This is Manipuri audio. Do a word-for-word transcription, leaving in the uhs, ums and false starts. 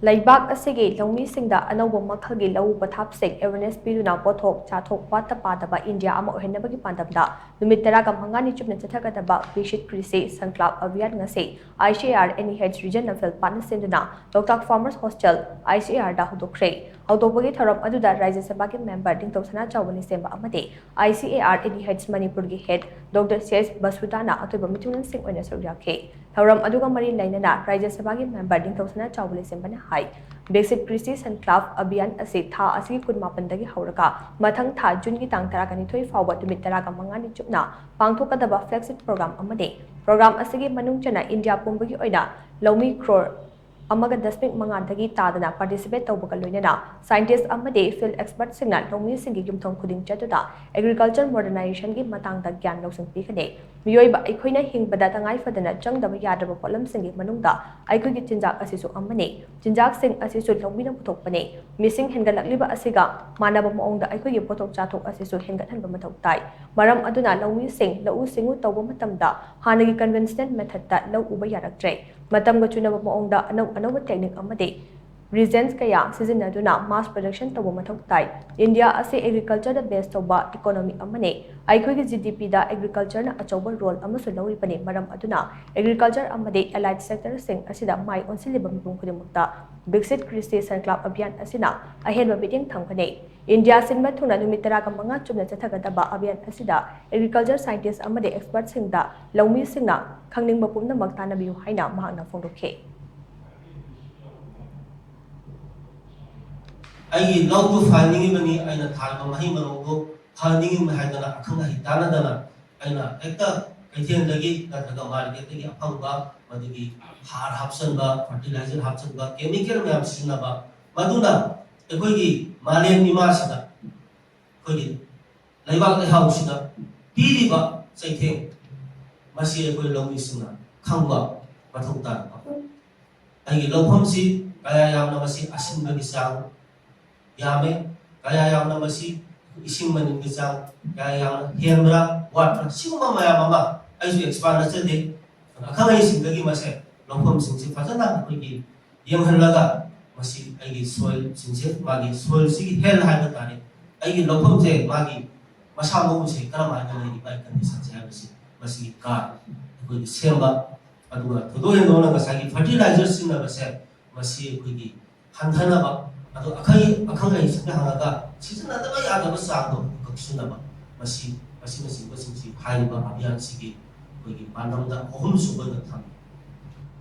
ꯂꯩꯕꯥꯛ ꯑꯁꯤꯒꯤ ꯂꯧꯃꯤꯁꯤꯡꯗ ꯑꯅꯧꯕ ꯃꯈꯜꯒꯤ ꯂꯧꯎ ꯄꯊꯥꯞꯁꯤꯡ ꯑꯦꯋꯦꯔꯅꯦꯁ ꯄꯤꯗꯨꯅ ꯄꯣꯠꯊꯣꯛ ꯆꯥꯊꯣꯛ ꯋꯥꯠꯇ ꯄꯥꯗꯕ ꯏꯟꯗꯤꯌꯥ ꯑꯃ ꯑꯣꯏꯍꯟꯅꯕꯒꯤ ꯄꯥꯟꯗꯝꯗ ꯅꯨꯃꯤꯠ ꯇꯔꯥꯒ ꯃꯉꯥꯅꯤ ꯆꯨꯞꯅ ꯆꯠꯊꯒꯗꯕ ꯕꯤꯀꯁꯤꯠ ꯀ꯭ꯔꯤꯁꯤ ꯁꯟꯀ꯭ꯂꯥꯕ ꯑꯚꯤꯌꯥꯟ ꯉꯁꯤ ICAR NEH region ꯅꯐꯦꯜ ꯄꯥꯠꯅ ꯁꯤꯟꯗꯨꯅ ꯂꯣꯛꯇꯥꯛ farmers hostel ICAR ꯗ ꯍꯧꯗꯣꯛꯈ꯭ꯔꯦ꯫ ꯍꯧꯗꯣꯛꯄꯒꯤ ꯊꯧꯔꯝ ꯑꯗꯨꯗ ꯔꯥꯖ꯭ꯌ ꯁꯚꯥꯒꯤ ꯃꯦꯝꯕꯔ ꯅꯤꯡꯊꯧ ꯁꯅꯥꯆꯥꯎꯕ ꯂꯩꯁꯦꯝꯕ ꯑꯃꯗꯤ ICAR NEH ꯃꯅꯤꯄꯨꯔꯒꯤ head Doctor C S ꯕꯁꯨꯗꯥꯅ ꯑꯇꯣꯞꯄ ꯃꯤꯊꯨꯡꯂꯦꯟꯁꯤꯡ ꯑꯣꯏꯅ ꯁꯔꯨꯛ ꯌꯥꯈꯤ꯫ ꯊꯧꯔꯝ ꯑꯗꯨꯒ ꯃꯔꯤ ꯂꯩꯅꯅ ꯔꯥꯖ꯭ꯌ ꯁꯚꯥꯒꯤ ꯃꯦꯝꯕꯔ ꯅꯤꯡꯊꯧ ꯁꯅꯥꯆꯥꯎꯕ ꯂꯩꯁꯦꯝꯕꯅ ꯍꯥꯏ, ꯕꯤꯀꯁꯤꯠ ꯀ꯭ꯔꯤꯁꯤ ꯁꯟꯀ꯭ꯂꯥꯕ ꯑꯚꯤꯌꯥꯟ ꯑꯁꯤ ꯊꯥ ꯑꯁꯤꯒꯤ ꯀꯨꯟꯃꯥꯄꯟꯗꯒꯤ ꯍꯧꯔꯒ ꯃꯊꯪ ꯊꯥ ꯖꯨꯟꯒꯤ ꯇꯥꯡ ꯇꯔꯥꯒ ꯅꯤꯊꯣꯏ ꯐꯥꯎꯕ ꯅꯨꯃꯤꯠ ꯇꯔꯥꯒ ꯃꯉꯥꯅꯤ ꯆꯨꯞꯅ ꯄꯥꯡꯊꯣꯛꯀꯗꯕ flagship program ꯑꯃꯅꯤ꯫ Program ꯑꯁꯤꯒꯤ ꯃꯅꯨꯡ ꯆꯟꯅ ꯏꯟꯗꯤꯌꯥ ꯄꯨꯝꯕꯒꯤ ꯑꯣꯏꯅ ꯂꯧꯃꯤ ꯀ꯭ꯔꯣꯔ ꯑꯃꯒ ꯗꯁꯃꯤꯛ ꯃꯉꯥꯗꯒꯤ ꯇꯥꯗꯅ participate ꯇꯧꯕꯒ ꯂꯣꯏꯅꯅ scientist ꯑꯃꯗꯤ field expertꯁꯤꯡꯅ ꯂꯧꯃꯤꯁꯤꯡꯒꯤ ꯌꯨꯝꯊꯣꯡ ꯈꯨꯗꯤꯡ ꯆꯠꯇꯨꯅ agriculture modernizationꯒꯤ ꯃꯇꯥꯡꯗ ꯒ꯭ꯌꯥꯟ ꯂꯧꯁꯤꯡ ꯄꯤꯒꯅꯤ꯫ ꯃꯤꯑꯣꯏꯕ ꯑꯩꯈꯣꯏꯅ ꯍꯤꯡꯕꯗ ꯇꯉꯥꯏ ꯐꯗꯅ ꯆꯪꯗꯕ ꯌꯥꯗ꯭ꯔꯕ ꯄꯣꯠꯂꯝꯁꯤꯡꯒꯤ ꯃꯅꯨꯡꯗ ꯑꯩꯈꯣꯏꯒꯤ ꯆꯤꯟꯖꯥꯛ ꯑꯁꯤꯁꯨ ꯑꯃꯅꯤ꯫ ꯆꯤꯟꯖꯥꯛꯁꯤꯡ ꯑꯁꯤꯁꯨ ꯂꯧꯃꯤꯅ ꯄꯨꯊꯣꯛꯄꯅꯤ꯫ ꯃꯤꯁꯤꯡ ꯍꯦꯟꯒꯠꯂꯛꯂꯤꯕ ꯑꯁꯤꯒ ꯃꯥꯟꯅꯕ ꯃꯑꯣꯡꯗ ꯑꯩꯈꯣꯏꯒꯤ ꯄꯣꯠꯊꯣꯛ ꯆꯥꯊꯣꯛ ꯑꯁꯤꯁꯨ ꯍꯦꯟꯒꯠꯍꯟꯕ ꯃꯊꯧ ꯇꯥꯏ꯫ ꯃꯔꯝ ꯑꯗꯨꯅ ꯂꯧꯃꯤꯁꯤꯡ ꯂꯧꯎ ꯁꯤꯡꯎ ꯇꯧꯕ ꯃꯇꯝꯗ ꯍꯥꯟꯅꯒꯤ conventional methodꯇ ꯂꯧ ꯎꯕ ꯌꯥꯔꯛꯇ꯭ꯔꯦ꯫ ꯃꯇꯝꯒ ꯆꯨꯅꯕ ꯃꯑꯣꯡꯗ ꯑꯅꯧ ꯑꯅꯧꯕ technique ꯑꯃꯗꯤ reagents ꯀꯌꯥ ꯁꯤꯖꯤꯟꯅꯗꯨꯅ mass production ꯇꯧꯕ ꯃꯊꯧ ꯇꯥꯏ꯫ ꯏꯟꯗꯤꯌꯥ ꯑꯁꯤ agricultureꯗ base ꯇꯧꯕ economy ꯑꯃꯅꯤ꯫ ꯑꯩꯈꯣꯏꯒꯤ GDPꯗ agricultureꯅ ꯑꯆꯧꯕ role ꯑꯃꯁꯨ ꯂꯧꯔꯤꯕꯅꯤ꯫ ꯃꯔꯝ ꯑꯗꯨꯅ agriculture ꯑꯃꯗꯤ allied sectorꯁꯤꯡ ꯑꯁꯤꯗ ꯃꯥꯏ ꯑꯣꯟꯁꯤꯜꯂꯤꯕ ꯃꯤꯄꯨꯝ ꯈꯨꯗꯤꯡꯃꯛꯇ ꯕꯤꯀꯁꯤꯠ ꯀ꯭ꯔꯤꯁꯤ ꯁꯟꯀ꯭ꯂꯥꯕ ꯑꯚꯤꯌꯥꯟ ꯑꯁꯤꯅ ꯑꯍꯦꯟꯕ ꯃꯤꯠꯌꯦꯡ ꯊꯝꯒꯅꯤ꯫ ꯏꯟꯗꯤꯌꯥ ꯁꯤꯟꯕ ꯊꯨꯡꯅ ꯅꯨꯃꯤꯠ ꯇꯔꯥꯒ ꯃꯉꯥ ꯆꯨꯞꯅ ꯆꯠꯊꯒꯗꯕ ꯑꯚꯤꯌꯥꯟ ꯑꯁꯤꯗ agriculture scientist ꯑꯃꯗꯤ expertꯁꯤꯡꯗ ꯂꯧꯃꯤꯁꯤꯡꯅ ꯈꯪꯅꯤꯡꯕ ꯄꯨꯝꯅꯃꯛ ꯇꯥꯟꯅꯕꯤꯌꯨ ꯍꯥꯏꯅ ꯃꯍꯥꯛꯅ ꯐꯣꯡꯗꯣꯛꯈꯤ꯫ ꯑꯩꯒꯤ ꯂꯧꯗꯨ ꯐꯍꯟꯅꯤꯡꯉꯤꯕꯅꯤ, ꯑꯩꯅ ꯊꯥꯔꯤꯕ ꯃꯍꯩ ꯃꯔꯣꯡꯗꯨ ꯐꯍꯟꯅꯤꯡꯉꯤꯕꯅꯤ ꯍꯥꯏꯗꯅ ꯑꯈꯪ ꯑꯍꯩ ꯇꯥꯟꯅꯗꯅ ꯑꯩꯅ ꯍꯦꯛꯇ ꯀꯩꯊꯦꯜꯗꯒꯤ ꯅꯠꯇ꯭ꯔꯒ marketꯇꯒꯤ ꯑꯐꯪꯕ ꯃꯗꯨꯒꯤ ꯍꯥꯔ ꯍꯥꯞꯆꯟꯕ, fertilizer ꯍꯥꯞꯆꯟꯕ, chemical ꯃꯌꯥꯝ ꯁꯤꯖꯤꯟꯅꯕ, ꯃꯗꯨꯅ ꯑꯩꯈꯣꯏꯒꯤ ꯃꯥꯂꯦꯝ ꯏꯃꯥꯁꯤꯗ, ꯑꯩꯈꯣꯏꯒꯤ ꯂꯩꯕꯥꯛ ꯂꯩꯍꯥꯎꯁꯤꯗ ꯄꯤꯔꯤꯕ ꯆꯩꯊꯦꯡ, ꯃꯁꯤ ꯑꯩꯈꯣꯏ ꯂꯧꯃꯤꯁꯤꯡꯅ ꯈꯪꯕ ꯃꯊꯧ ꯇꯥꯔꯛꯄ꯫ ꯑꯩꯒꯤ ꯂꯧꯐꯝꯁꯤ ꯀꯌꯥ ꯌꯥꯝꯅ ꯃꯁꯤ ꯑꯁꯤꯟꯕꯒꯤ ꯆꯥꯡ ꯌꯥꯝꯃꯦ, ꯀꯌꯥ ꯌꯥꯝꯅ ꯃꯁꯤ ꯏꯁꯤꯡ ꯃꯅꯤꯟꯒꯤ ꯆꯥꯡ ꯀꯌꯥ ꯌꯥꯝꯅ ꯍꯦꯟꯕ꯭ꯔꯥ ꯋꯥꯠꯄ꯭ꯔꯥ, ꯁꯤꯒꯨꯝꯕ ꯃꯌꯥꯝ ꯑꯃ ꯑꯩꯁꯨ expert ꯅꯠꯆꯗꯦ꯫ ꯑꯗꯨꯅ ꯑꯈꯪ ꯑꯍꯩꯁꯤꯡꯗꯒꯤ ꯃꯁꯦ ꯂꯧꯐꯝꯁꯤꯡꯁꯤ ꯐꯖꯅ ꯑꯩꯈꯣꯏꯒꯤ ꯌꯦꯡꯍꯜꯂꯒ ꯃꯁꯤ ꯑꯩꯒꯤ ꯁꯣꯏꯜꯁꯤꯡꯁꯦ, ꯃꯥꯒꯤ ꯁꯣꯏꯜꯁꯤꯒꯤ ꯍꯦꯜ ꯍꯥꯏꯕ ꯇꯥꯔꯦ, ꯑꯩꯒꯤ ꯂꯧꯐꯝꯁꯦ, ꯃꯥꯒꯤ ꯃꯁꯥ ꯃꯎꯁꯦ ꯀꯔꯝꯍꯥꯏꯅ ꯂꯩꯔꯤꯕ, ꯑꯩ ꯀꯟꯗꯤꯁꯟꯁꯦ ꯍꯥꯏꯕꯁꯤ ꯃꯁꯤꯒꯤ ꯀꯥꯔꯗ ꯑꯩꯈꯣꯏꯒꯤ ꯁꯦꯝꯕ, ꯑꯗꯨꯒ ꯊꯣꯏꯗꯣꯛ ꯍꯦꯟꯗꯣꯛꯅ ꯉꯁꯥꯏꯒꯤ ꯐꯔꯇꯤꯂꯥꯏꯖꯔ ꯁꯤꯖꯤꯟꯅꯕꯁꯦ ꯃꯁꯤ ꯑꯩꯈꯣꯏꯒꯤ ꯍꯟꯊꯅꯕ, ꯑꯗꯣ ꯑꯈꯪ ꯑꯈꯪ ꯑꯍꯩꯁꯤꯡꯗ ꯍꯪꯉꯒ ꯁꯤꯖꯤꯟꯅꯗꯕ ꯌꯥꯗꯕ ꯆꯥꯡꯗꯣ ꯑꯃꯨꯛꯀ ꯁꯤꯖꯤꯟꯅꯕ, ꯃꯁꯤ ꯃꯁꯤꯅꯆꯤꯡꯕꯁꯤꯡꯁꯤ ꯍꯥꯏꯔꯤꯕ ꯑꯚꯤꯌꯥꯟꯁꯤꯒꯤ ꯑꯩꯈꯣꯏꯒꯤ ꯄꯥꯟꯗꯝꯗ ꯑꯍꯨꯝꯁꯨꯕ ꯑꯣꯏꯅ ꯊꯝꯃꯤ꯫